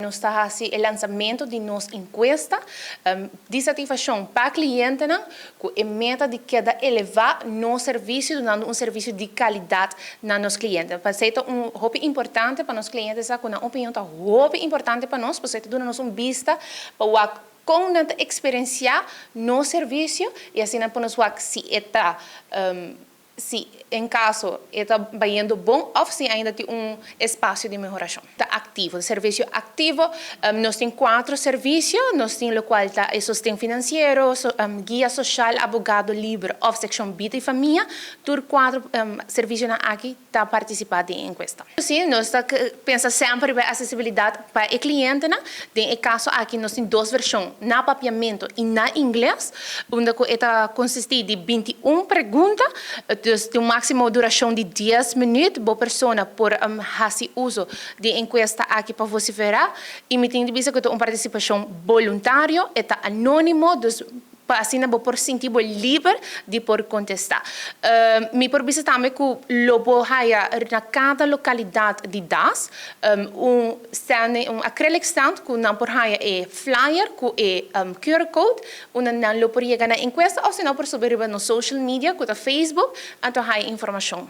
Nos ta hasi e lansamento di nos encuesta di satisfaccion pa clientenan, cu e meta di keda eleva nos servicio, dunando un servicio di calidad na nos clientenan. Pasobra ta un hopi importante pa nos clientenan sa cu nan opinion ta hopi importante pa nos, pasobra ta duna nos un bista pa wak con nan ta experiencia nos servicio y asina pa nos wak si en caso e ta bayendo bon of si ainda tin un espacio di mehoracion. Ta activo, servicio activo, nos tin cuater servicio, nos tin locual ta sosten financiero, guia social, abogado liber of seccion bida y famia. Tur cuater servicionan aki ta participa den encuesta. Si, nos ta pensa semper riba accesibilidad pa e clientenan. Den e caso aki nos tin dos version, na Papiamento y na Ingles, unda cu ta consisti di 21 pregunta, dus di un maximo duracion di 10 minuut, bo persona por haci uso di encuesta aki pa vocifera, y mi tin di bisa cu ta un participacion voluntario, ta anonimo, dus pa asina bo por sinti bo liber di por contesta. Mi por bisa tambe cu lo bo haya na cada localidad di DAS un stand, un acrylic stand cu nan por haya e flyer cu e QR code, unda nan lo por yega na encuesta of si no por subi riba nos social media, cu ta Facebook, anto haya informacion.